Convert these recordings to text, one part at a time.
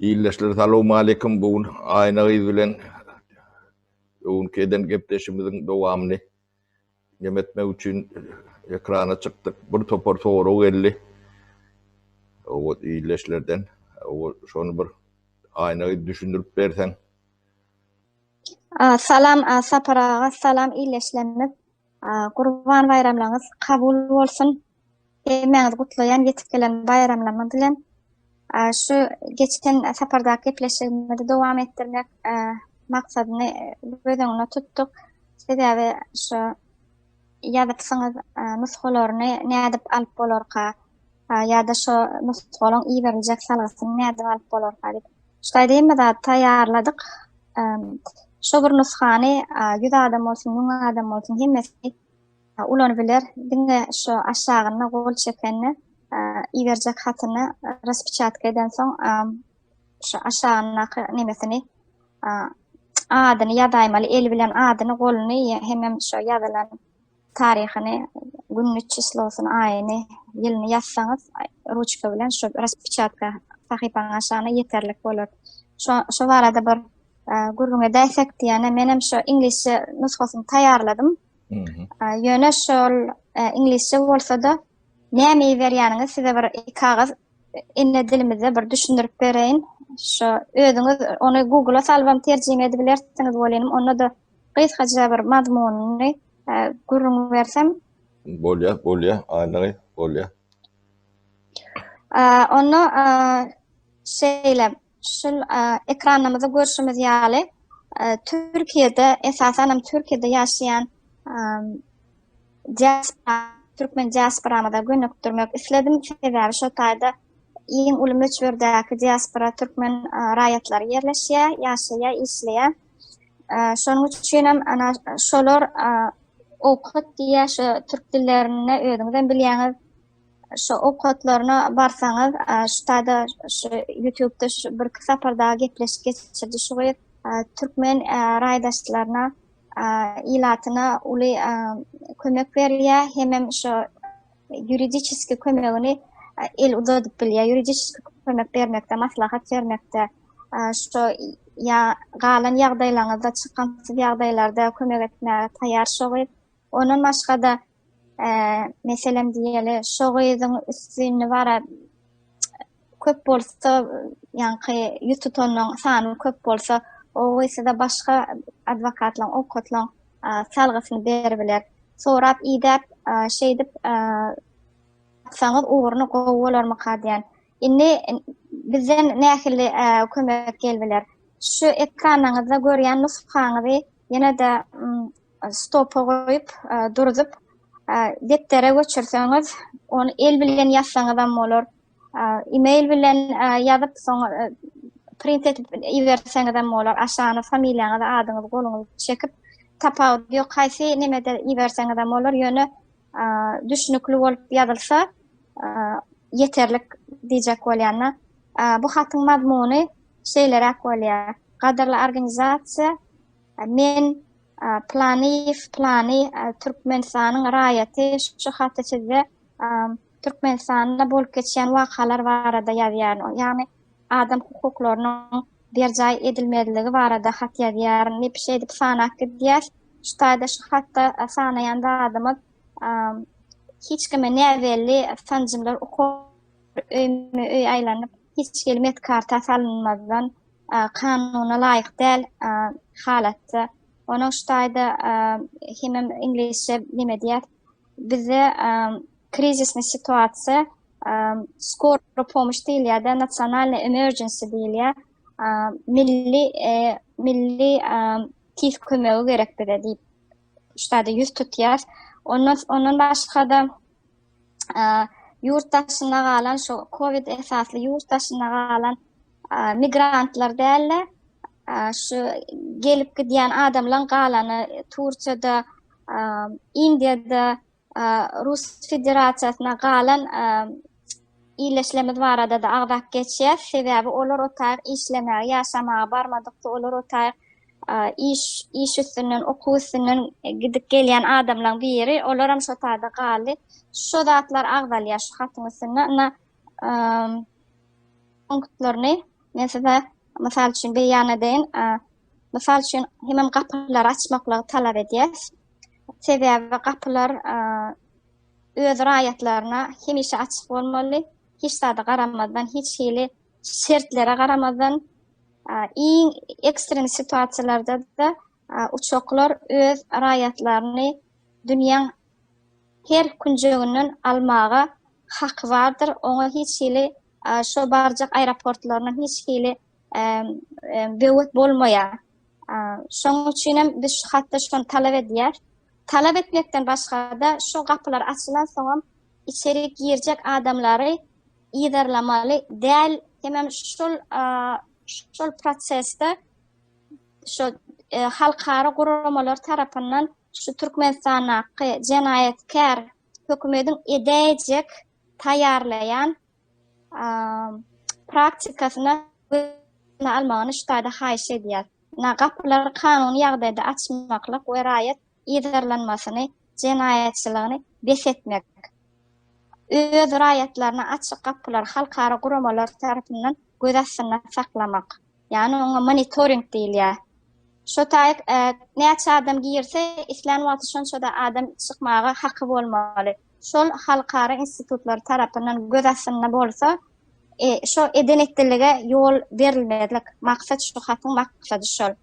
Ildeşler salowmaleýkim bu gün Aýna gyz bilen öňki eden gepleşigimiziň dowamyny neme etmek üçin ekrana çykdyk. Bir topar sorag geldi. O ildeşlerden. O şony bir Aýna gyz düşündirip berseň. Salam Sapar aga, salam ildeşlerimiz. Gurban baýramlaryňyz kabul bolsun. Hemmäňizi gutlaýan ýetip gelen baýramlaryňyz bilen. Şu geçen sapardaky gepleşigimizi dowam etdirmek maksadyny göz öňünde tutduk. Sebäbi şu ýazypsyňyz nusgalaryny nädip alyp bolarka ýa-da şu nusgalaryň iberiljek salgysyny nädip alyp bolarka diýip. Şu taýda hemme zady taýýarladyk. Şo bir nusgany 100 adam bolsun, 1000 adam bolsun hemmesi ulanyp biler. Diňe şo aşagynda gol çekende iberjek hatyny raspeçatka edensoň şo aşagyndaky nemesini adyny ýazaýmaly, el bilen adyny, goluny hemem şo ýazylan taryhyny, gününi, çislosyny, aýyny, ýylyny ýazsaňyz, ruçka bilen şu raspeçatka sahypaň aşagyna ýeterlik bolar. Şo şo barada bir gürrüň edäýsek diýene menem şo iňlisçe nusgasyny taýýarladym. Ýöne şol iňlisçe bolsa-da näme iberýäniňiz size bir kagyz ene dilimizde bir düşündirip bereýin. Şo özüňiz ony Google-a salybam terjime edibilersiňiz welinim, onda-da gysgaça bir mazmunyny gürrüň bersem. Bolýar, bolýar, Aýnagy, bolýar. Onda şeýle, şul ekranymyzda görşümiz ýaly, Türkiýede, esasanam Türkiýede ýaşaýan diaspora, türkmen diasporamyza gönükdirmek isledim. Sebäbi şo taýda iň uly möçberdäki diaspora türkmen raýatlary ýerleşýär, ýaşaýar, işleýär. Şonuň üçin hem ana şolar owkat diýýär şu türk dillerinde özüňiz hem bilýäňiz. Şu owkatlaryna barsaňyz, şu taýda şu YouTube-da şu bir iki sapar daha gepleşik geçirdi şu gyz. Türkmen raýdaşlaryna, ilatyna uly kömek berýär, hemem şu ýuridiçeski kömegini el uzadyp bilýär. Ýuridiçeski kömek bermekde, maslahat bermekde, şu ýa galan ýagdaýlaryňyzda, çykamsyz ýagdaýlarda kömek etmäge taýýar şo gyz. Ondan başga-da, meselem diýeli, şo gyzyň üstüni bara köp bolsa, ýaňky ýüz tutanyň sany köp bolsa, o gyz size başga adwokatlaryň, awukatlaryň salgysyny beribiler. Sorap, idäp, şeýdip tapsaňyz ugruny gowy bolarmyka diýen. Indi bizden nähili kömek gelibiler? Şu ekranyňyzda görýän nusgaňyzy ýene-de stopa goýup, durzup, depdere göçürseňiz, ony el bilen ýazsaňyzam bolar. E-mail bilen ýazyp, soň print edip iberseňizem bolar. Aşagyna familiýaňyzy, adyňyzy, goluňyzy çekip, tapawudy ýok, haýsy nemede iberseňizem bolar, ýöne düşnükli bolup ýazylsa, ýeterlik diýjek bolýan-da. Bu hatyň mazmuny şeýleräk bolýar. Gadyrly organizasiýa, men Planyýew Plany Türkmenistanyň raýaty şu haty size Türkmenistanda bolup geçýän wakalar barada ýazýaryn. Ýagny adam hukuklarynyň berjaý edilmezligi barada hat ýazýaryn diýip şeýdip sanap gidýäs. Şu taýda şu hatda sanaýan zadymyz hiç kime näbelli sanjymlar ukol öýme-öý aýlanyp hiç hili medkarta salynmazdan kanuna laýyk däl halatda. Onuň şu taýda hemem iňlisçe neme diýýär? Bizde krizisny situasiýa skoro pomoş diýilýär-de, nasionalnyý emergency diýilýär. Milli milli tiz kömegi gerek bize diýip şu taýda ýüz tutýar. Ondan ondan başga-da ýurt daşynda galan şu covid esasly ýurt daşynda galan migrantlar däl-de şu gelip gidýän adamlaryň galany Turkiýada, Indiýada, Rus Federasiýasynda galan illeşlerimiz barada-da agzap geçýär. Sebäbi olar o taýyk işlemäge, ýaşamaga barmadykda olar o taýyk iş iş üstünden, okuw üstünden gidip gelýän adamlaryň biri. Olaram şo taýda galdy. Şo zatlar agzalýar şu hatyň üstünde. Ynha, punktlaryny. Men size mysal üçin beýan edeýin. Mysal üçin hemem gapylary açmaklygy talap edýäs. Sebäbi gapylar öz raýatlaryna hemişe açyk bolmaly. Hiç zada garamazdan, hiç hili şertlere garamazdan, iň ekstren situasiýalarda-da uçaklar öz raýatlaryny dünýäň her künjeginden almaga haky bardyr. Oňa hiç hili şo barjak aeroportlaryna hiç hili böwet bolmaýar. Şonuň üçin hem biz şu hatda şony talap edýäris. Talap etmekden başga-da şu gapylar açylan soňam içeri girjek adamlary yzarlamaly däl hemem şol şol prosesde şu halkara guramalar tarapyndan şu Türkmenistandaky jenaýatkär hökümediň edäýjek taýýarlaýan praktikasyna almagyny şu taýda haýyş edýär. Na gapylary kanuny ýagdaýda açmaklyk we raýat yzarlanmasyny, jenaýatçylygyny bes etmek. Öz raýatlaryna açyk gapylary halkara guramalar tarapyndan göz astynda saklamak. Ýagny oňa monitoring diýilýär. Şo taýyk näçe adam girse, islän wagty şonça-da adam çykmaga haky bolmaly. Şol halkara institutlary tarapyndan göz astynda bolsa, şo eden-etdilige ýol berilmezlik. Maksat şu hatyň maksady şol.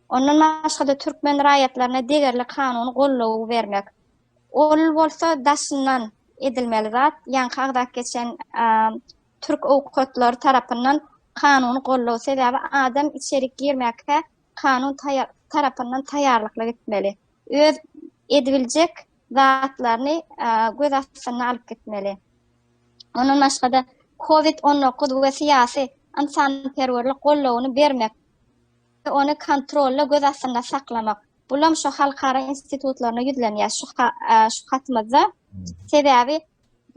Ondan başga-da türkmen raýatlaryna degerli kanuny goldawy bermek. Ol bolsa daşyndan edilmeli zat. Ýaňky agzap geçen türk awukatlary tarapyndan kanuny goldaw. Sebäbi adam içerik girmäkä kanun tarapyndan taýýarlykly gitmeli. Öz edibiljek zatlaryny göz astyna alyp gitmeli. Ondan başga-da Covid 19 we syýasy ynsanperwerlik goldawyny bermek we ony kontrolda göz astynda saklamak. Bulam şu halkara institutlaryna ýüzlenýär şu şu hatymyzda. Sebäbi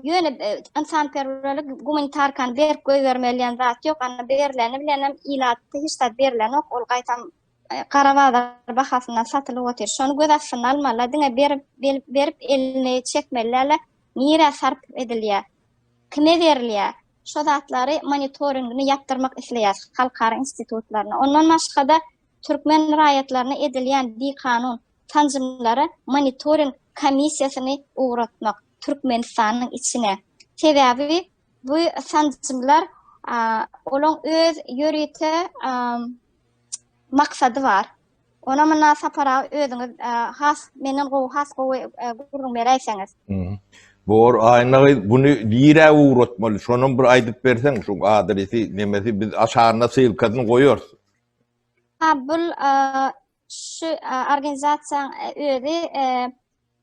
ýöne ynsanperwerlik gumanitarkany berip goýbermeli diýen zat ýok. Ana berleni bilenem ilata hiç zat berlenok. Ol gaýtam gara bazar bahasyndan satylyp otyr. Şony göz astyna almaly. Diňe berip berip elini çekmeli däl. Nirä sarp edilýär? Kime berilýär? Şo zatlary monitoringini ýapdyrmak isleýäs halkara institutlaryna. Ondan başga-da türkmen raýatlaryna edilýän bikanun sanjymlara monitoring komissiýasyny ugratmak Türkmenistanyň içine. Sebäbi bu sanjymlar olaň öz ýörite maksady bar. Ona munda Sapar aga özüňiz has menden gowy has gowy gürrüň beräýseňiz. Bor Aýna gyz buny nirä ugratmaly şonam bir aýdyp berseň şu adresi nemesi biz aşagyna ssylkasyny goýarys. Ha bul şu organizasiýaň özi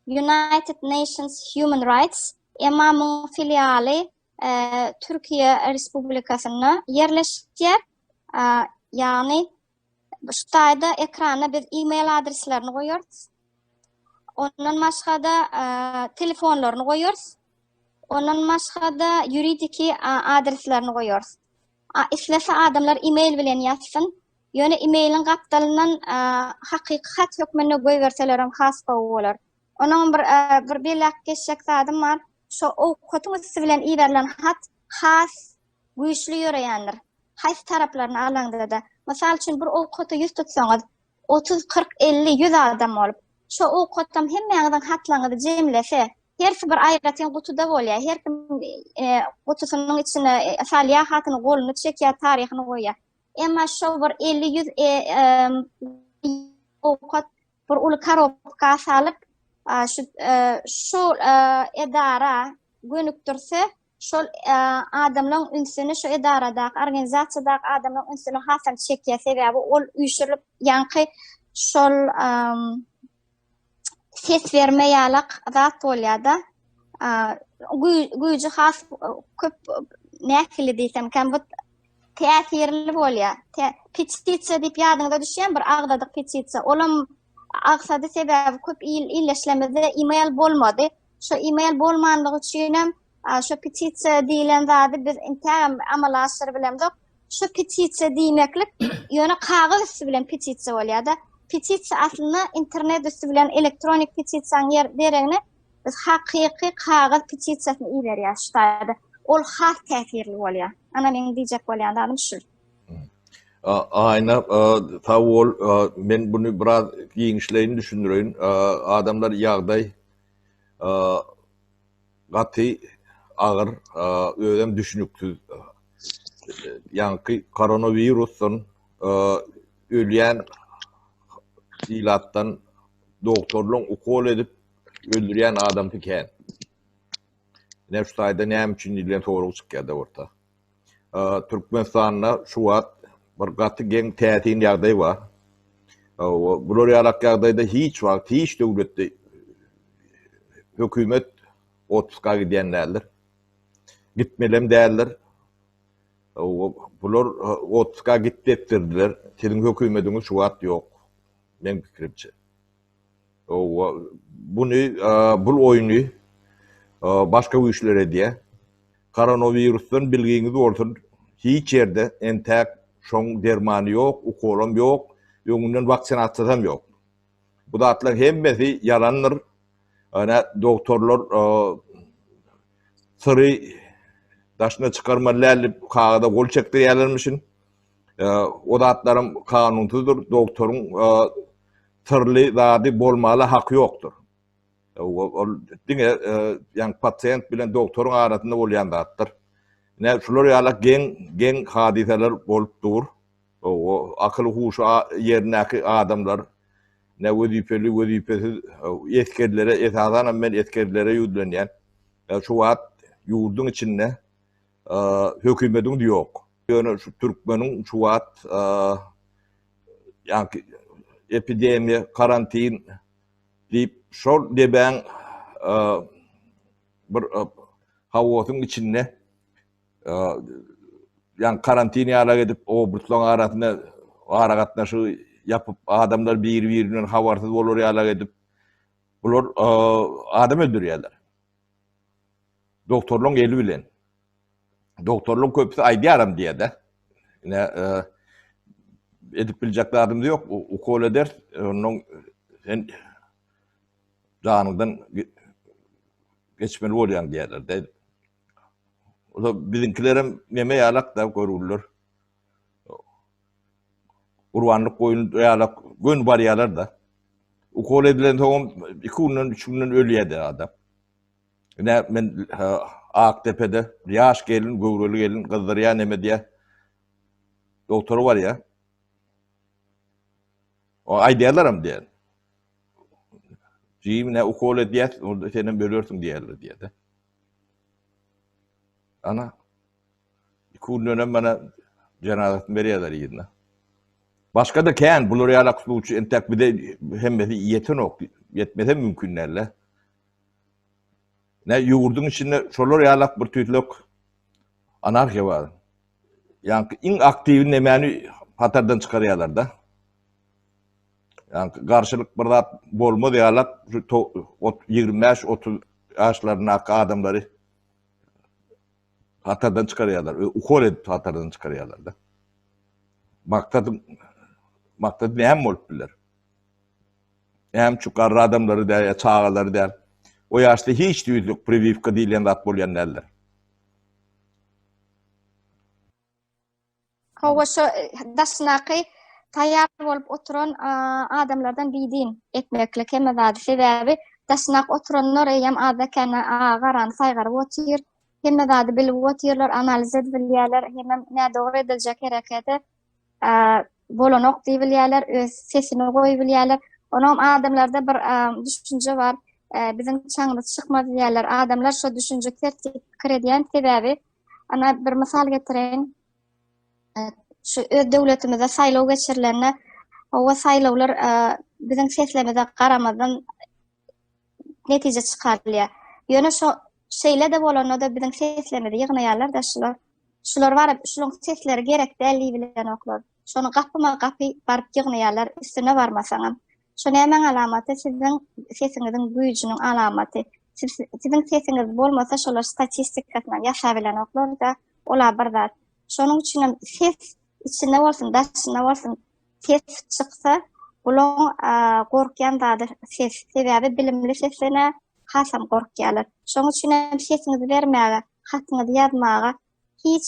United Nations Human Rights emma muň filialy Türkiýe Respublikasynda ýerleşýär. Ýagny Şu taýda ekranda biz e-mail adreslerini goýarys. Ondan başga-da telefonlaryny goýarys. Ondan başga-da ýuridiki adreslerini goýarys. Islese adamlar e-mail bilen ýazsyn. Ýöne e-mailiň gapdalyndan hakyky hat hökmünde goýberselerem has gowy bolar. Onuň bir bir belläp geçjek zadym bar. Şo owkatyň üsti bilen iberilen hat has güýçli ýöreýändir. Haýsy taraplaryny alaňda-da. Mysal üçin, bir owkata ýüz tutsaňyz, 30, 40, 50, 100 adam bolup, şo owkatam hemmäňiziň hatlaryňyzy jemlese, hersi bir aýratyn gutuda bolýar. Her kim e, gutusynyň içine e, salýar hatyny, goluny çekýär, taryhyny goýýar. Emma şo bir 50-100 e, e, owkat bir uly korobka salyp, şu şu edara gönükdirse, şol adamlaryň ünsüni şu edaradaky, organizasiýadaky adamlaryň ünsüni hasam çekýär. Sebäbi ol üýşürilip ýaňky şol ses berme ýalak zat bolýar-da. Güýji has köp nähili diýsemkäm bu täsirli bolýar. Petisiýa diýip ýadyňyza düşýärmi bir agzadyk petisiýa. Olam agsady sebäbi köp il illeşlemizde e-mail bolmady. Şo e-mail bolmanlygy üçinem şo petisiýa diýlen zady biz intägem amala aşyryp bilemzok. Şo petisiýa diýmeklik ýöne kagyz üsti bilen petisiýa bolýar-da. Petisiýa aslynda internet üsti bilen elektronik petisiýanyň ýer deregine biz hakyky kagyz petisiýasyny iberýäris şu taýda. Ol has täsirli bolýar. Ana meniň diýjek bolýan zadym şul. Aýna sag bol. Men buny biraz giňişleýin düşündireýin. Adamlar ýagdaý gaty agyr, özem düşüniksiz. Ýaňky koronawirusdan ölýän ilatdan dogtorlaryň ukol edip öldürýän adamsy kän. Ine şu taýda näme üçin diýlen sorag çykýar-da orta. Türkmenistanda şu wagt bir gaty geň täsin ýagdaý bar. Bular ýalak ýagdaýda hiç wagt hiç döwletde hökümet otpuska gidýän däldir. Gitmelem däldir. Bular otpuska gitdi etdirdiler. Siziň hökümediňiz şu wagt ýok. Meň pikirimçe. Buny bul oýny başga güýçler edýär. Koronawirusdan bilgiňiz bolsun, hiç ýerde entäk şoň dermany ýok, ukolam ýok, öňünden waksinasiýasam ýok. Bu zatlaryň hemmesi ýalandyr. Ene dogtorlar syry daşyna çykarmaly däl diýip kagyza gol çekdirýärlermişin. O zatlaram kanunsyzdyr. Dogtoryň syrly zady bolmaly haky ýokdur. Ol diňe ýaňy pasient bilen dogtoryň arasynda bolýan zatdyr. Ine şular ýaly geň geň hadysalar bolup dur. Akyly huşy ýerindäki adamlar ne wezipeli wezipesiz esgerlere esasanam men esgerlere ýüzlenýän. Şu wagt ýurduň içinde hökümediň ýok. Ýöne şu türkmeniň şu wagt ýaňky epidemiýa, karantin diýip şol debäň bir haosyň içinde ýaňky karantin ýalak edip obrutlaryň arasynda aragatnaşygy ýapyp adamlar biri-birinden habarsyz bolar ýalak edip bular adam öldürýärler. Doktorlaryň eli bilen. Doktorlaryň köpüsi aýdýaram diýýär-de. Ine, edip biljek zadymyz ýok, ukol ederis, ondan sen janyňdan geçmeli bolýaň diýýärler-de. O-da biziňkilerem neme ýalak-da görgüliler. Gurbanlyk goýun ýalak göni barýarlar-da. Ukol edilensoňam 2 günden, 3 günden ölýär-de adam. Ine men Akdepede ýaş gelin, göwreli gelin gyzdyrýar neme diýýär. Doktora barýar. O aýdýarlaram diýýär. Jigim ne ukol edýär, onda senem ölersiň diýýärler diýýär-de. Ana iki günden mana jenazasyny berýärler ýerine. Başga-da kän bular ýalak sluçy entek bize hemmesi ýetenok. Ýetmese mümkin däl-de. Ne ýurduň içinde şolar ýalak bir tüýtlek anarhiýa bar. Ýaňky iň aktiw nemäni hatardan çykarýarlar-da. Ýaňky garşylyk bir zat bolmaz ýalak şu 25-30 ýaşlaryndaky adamlary hatardan çykarýarlar. Ukol edip hatardan çykarýarlar-da. Maksat maksat näme bolup biler? Näme üçin garry adamlary däl ýa çagalary däl? O ýaşda hiç tüýslik priwiwka diýilýän zat bolýan däldir. Hawa şo daşyndaky taýýar bolup oturan adamlardan bidin etmeklik hemme zady. Sebäbi daşyndaky oturanlar eýýäm azda-kände garany saýgaryp otyr. Hemme zady bilip otyrlar, analiz edip bilýärler, hemem nädogry ediljek hereketi bolanok diýibilýärler, öz sesini goýubilýärler. Onuň adamlarda bir düşünje bar, biziň çaňymyz çykmaz diýýärler. Adamlar şo düşünje ters diýip pikir edýän sebäbi, ana bir mysal getireýin. Şu öz döwletimizde saýlaw geçirilende, hawa saýlawlar biziň seslerimize garamazdan netije çykarylýar. Ýöne şo şeýle-de bolanda-da biziň seslerimizi ýygnaýarlar-da şular. Şular baryp, şularyň sesleri gerek däl diýibilenoklar. Şony gapyma-gapy baryp ýygnaýarlar, üstüne barmasaňam. Şo nämäň alamaty? Siziň sesiňiziň güýjüniň alamaty. Siz, siziň sesiňiz bolmasa, şolar statistikasyny ýasabilenoklar-da, ol-a bir zat. Şonuň üçinem ses içinde bolsun, daşynda bolsun, ses çyksa, bulaň gorkýan zady ses. Sebäbi bilimli seslenä hasam gorkýarlar. Şonuň üçin hem sesiňizi bermäge, hatyňyzy ýazmaga hiç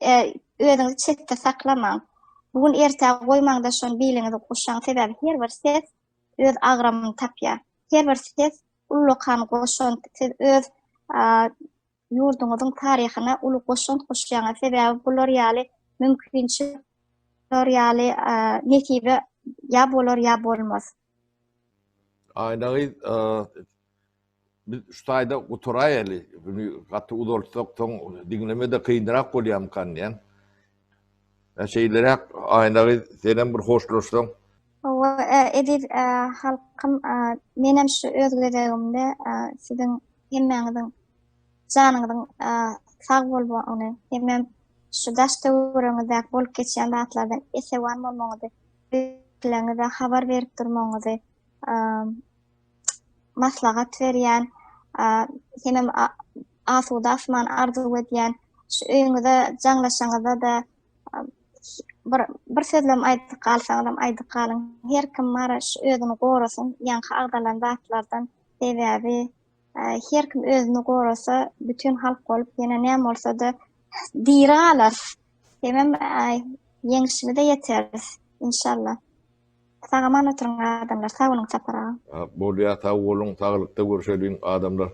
e, Özüňizi çetde saklamaň. Bu gün ertä goýmaňda şony biliňizi guşaň sebäbi her bir ses öz agramyny tapýar. Her bir ses ullakan goşant siz öz ýurduňyzyň taryhyna uly goşant goşýaňyz sebäbi bular ýaly mümkinçilik bular ýaly nesibe ýa bolar ýa bolmaz. Aýna gyz biz şu taýda gutaraýaly. Bunu gaty uzaltsak soň diňleme-de kynrak bolýarmykan diýen. Ýa şeýleräk Aýna gyz senem bir hoşlaşsaň. Hawa, eziz halkym, menem şu öz gezegimde siziň hemmäňiziň janyňyzyň sag bolmagyny hemem şu daş-töweregiňizdäki bolup geçýän zatlardan esewan bolmagyňyzy, öýdäkileriňize habar berip durmagyňyzy maslahat berýän, hemem asuda asman arzuw edýän. Şu öýüňize jaňlaşaňyzda-da bir bir sözlem aýdyp galsaňyzam aýdyp galyň. Her kim bara şu özüni gorasyn ýaňky agzalan zatlardan. Sebäbi her kim özüni gorasa bütin halk bolup ýene näme bolsa-da diri galarys. Hemem ýeňişimize ýeteris. Inşallah. Sag-aman oturyň adamlar. Sag boluň Sapar aga. Bolýa sag boluň saglykda görşeliň adamlar.